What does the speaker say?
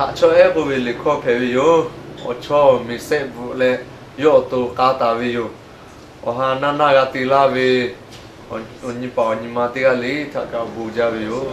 Haꞈ chawˇ ehˉ k'oˆ ve liꞈ hkawˇ hpehꞈ ve yoˬ. Awˬ chawˇ miˬ sehˆ bvuhꞈ leh yawˇ awˬ to k'a taˍ ve yoˬ. Awˬ ha naˇ naˇ g'a te laˇ ve awˬ nyi paˍ awˬ nyi ma teˇ g'aˇ le htaꞈ kaꞈ awˬ bon jaˇ ve yoˬ.